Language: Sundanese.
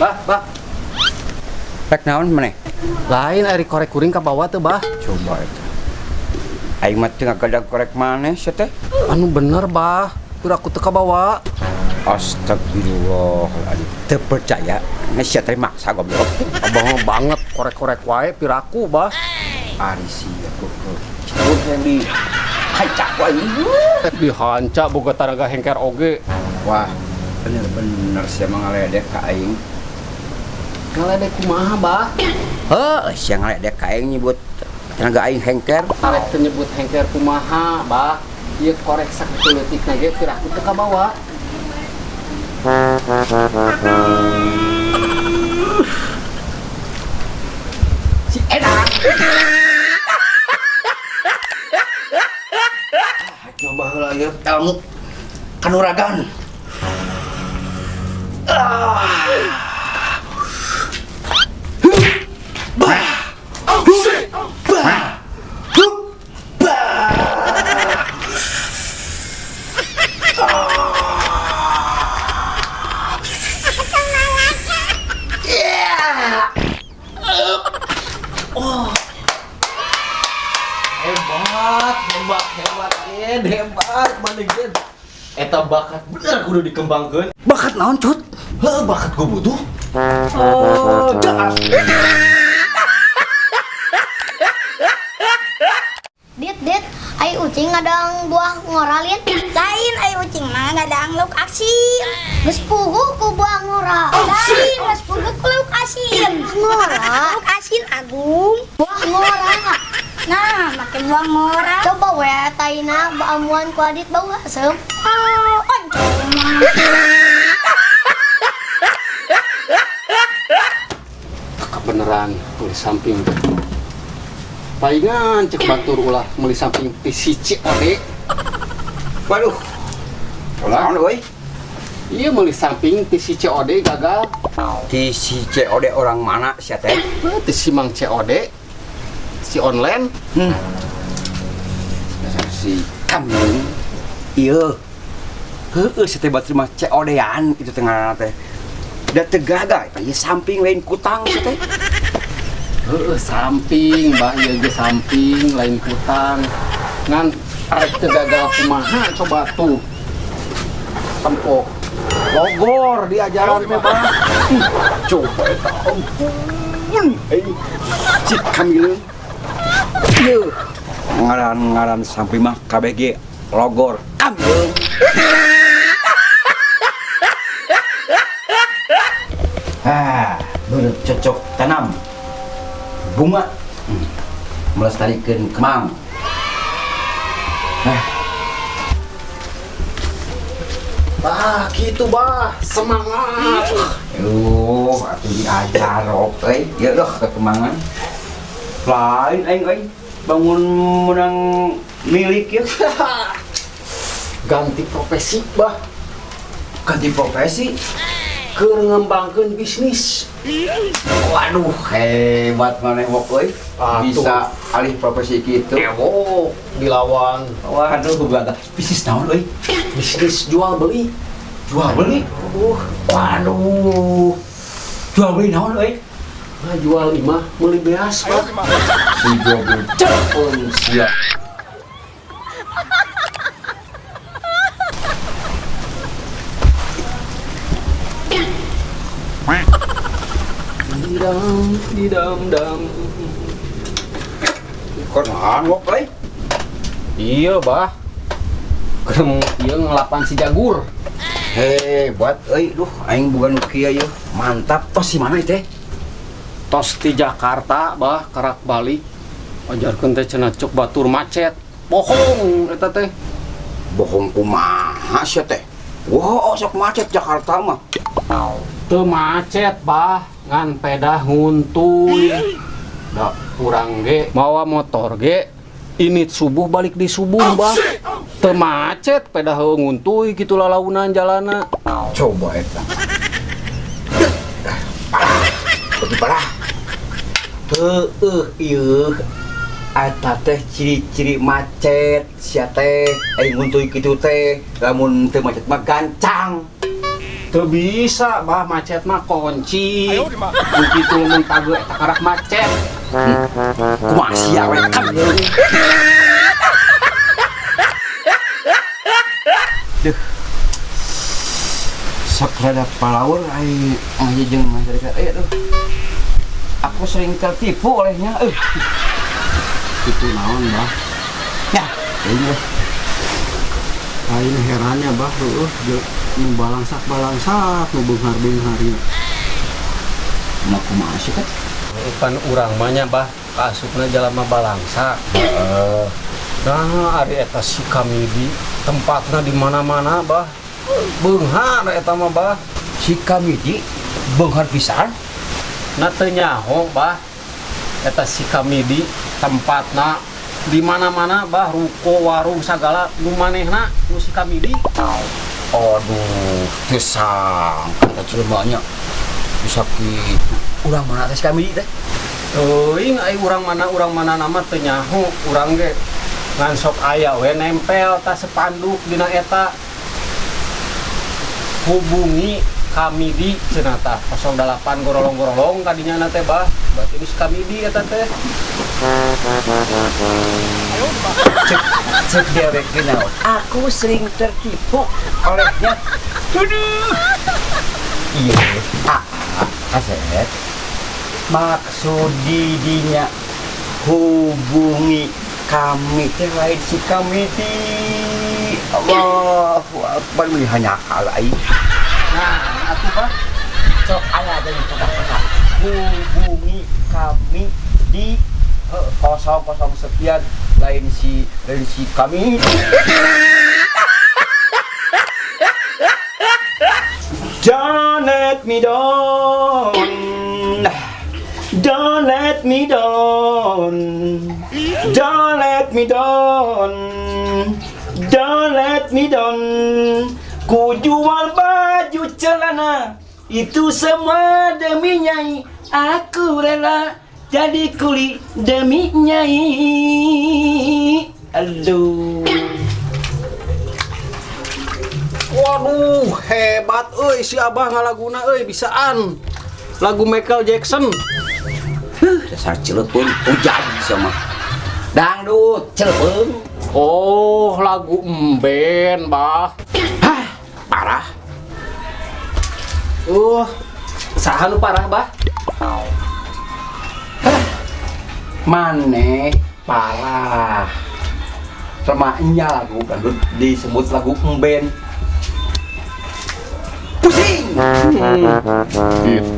Bah, bah. Rek naon maneh? Lain ari korek kuring ka bawa teu, Bah. Coba eta. Aing mah teu ngagadag korek maneh sia teh. Anu bener, Bah. Pura aku teu kabawa. Astagfirullahaladzim. Teu percaya. Nges sia teh maksa goblok. Abang mah banget korek-korek wae piraku, Bah. Ari sia goblok. Mun yang di hancak ku aing. Dihanca boga taraga hengker oge. Wah, bener-bener sia mah ngaledek ka aing. Ngaledek kumaha, Bah? Heuh, sia ngaledek ka aing nyebut tenaga aing hengker. Arek teu nyebut hengker kumaha, Bah. Ieu korek sakitu leutikna ge piraku teu kabawa. Si enak. Coba heula ieu ilmu kanuragan. Hebat, hebat, hebat, Gen, hebat, mana Gen. Eta bakat bener kudu dikembangkeun. Bakat naon, Cut? Heuh, bakat gua butuh. Oh, dah. Dit, dit, ai ucing ngadang buah ngora lin. Lain ai ucing mah ngadang lauk asin. Geus puguh ku buah ngora. Lain geus puguh ku lauk asin. Ngora. Lauk asin agung. Buah ngora. Nah, make buah ngora. Coba we taina baamuan ku Adit bau asem. Oh, oncom. Kebeneran meuli samping. Palingan cek batur ulah meuli samping ti si COD. Waduh. Naon euy? Iya meuli samping ti si COD gagal. Ti si COD orang mana sia teh? Heuh, ti si Mang COD. Si online. Dasar si kambing. Ieu. Heueuh sia teh batur mah COD-an kitu teh ngaranna teh. Da teu gagal, ieu samping lain kutang sia teh. Heueuh samping, Bah, ieu ge samping lain kutang. Ngan arek teu gagal kumaha coba tuh. Tempo. Logor di ajaran teh, Bah. Coba eta ampun. Aing cik kamileung. Ieu ngaran-ngaran samping mah KBG logor kamileung. Ah, bercocok tanam bunga melestarikan kemang. Ah. Bah, gitu bah, semangat. Yuh, atuh diajar euy. Ya dah kekemangan. Lain aing euy, bangun menang milik ya. Ganti profesi, bah. Ganti profesi? Keur ngembangkeun bisnis. Waduh, hebat maneh wok euy. Bisa alih profesi kitu. Ewok dilawan. Waduh, gagal. Bisnis naon euy? Bisnis jual beli. Jual beli? Waduh. Jual beli naon euy? Nah, jual imah meuli beas, Pak. Si goblok. Cepun sia. Didam, didam, dam. Konan wok euy. Iya, Bah. Keur ieu ngelapan si Jagur. Hebat euy, duh aing bukan nu kieu ieu. Mantap, tos di mana ieu teh? Tos di Jakarta, Bah, karak balik. Ajarkeun teh cenah cuk batur macet. Bohong eta teh. Bohong kumaha sia teh? Wah, sok macet Jakarta mah. Teu macet, Bah, ngan pedah nguntuy. Da urang ge mawa motor ge init subuh balik di subuh, Bah. Teu macet pedah heueuh nguntuy kitu lalaunan jalana. Coba eta. Parah. Lebih parah. Heueuh ieu. Eta teh ciri-ciri macet sia teh, aing nguntuy kitu teh, lamun teu macet mah gancang. Teu bisa, Bah, macet mah kunci. Begitu mun tageu eta karak macet. Kumaha sia we kamleung. Duh. Sok rada palaur ai ngaji jeung masyarakat. Aduh. Aku sering tertipu olehnya. Itu naon, Bah? Ya, ini Lain herannya, Bah, heueuh nu balangsak-balangsak, nu beunghar-beungharnya. Mah kumaha sih kan? Pan urang mah nya, Bah, kaasupna jalma balangsak. Heeh. Nah, ari eta si Kamidi tempatna di mana-mana, Bah. Beunghar eta mah, Bah. Si Kamidi beunghar pisan. Na teu nyaho, Bah. Eta si Kamidi tempatna di mana-mana, Bah, ruko, warung sagala nu manehna nu si Kamidi. Aduh, teu sangka eta jelema nya bisa kitu. Urang mana teh si Kamidi teh? Teuing ai urang mana nama teu nyaho, urang ge ngan sok aya we nempel ta spanduk dina eta. Hubungi Kamidi cenah tah 08 gorolong-gorolong kadinya na teh, Bah. Berarti geus Kamidi eta teh. Cek cek dewek ge naon? Aku sering tertipu olehnya. Aduh. Iya, ah, Asep. Maksud didinya hubungi kami teh lain si Kamidi. Allahu Akbar, meni hanya aing. Nah, atuh, Bah. Sok aya teh kata-kata hubungi kami di kosong kosong sekian lain si kami. Don't let me down, don't let me down, don't let me down, don't let me down. Ku jual baju celana itu semua demi nyai, aku rela jadi kuli demi nyai. Aduh. Waduh, hebat euy si Abah ngalaguna euy, bisaan. Lagu Michael Jackson. Dasar cilepeung hujan sama. Dangdut cilepeung. Oh, lagu emben, Bah. Hah, parah. Saha nu parah, Bah? Hah, maneh parah. Remahnya lagu dangdut disebut lagu emben. Pusing. Itu.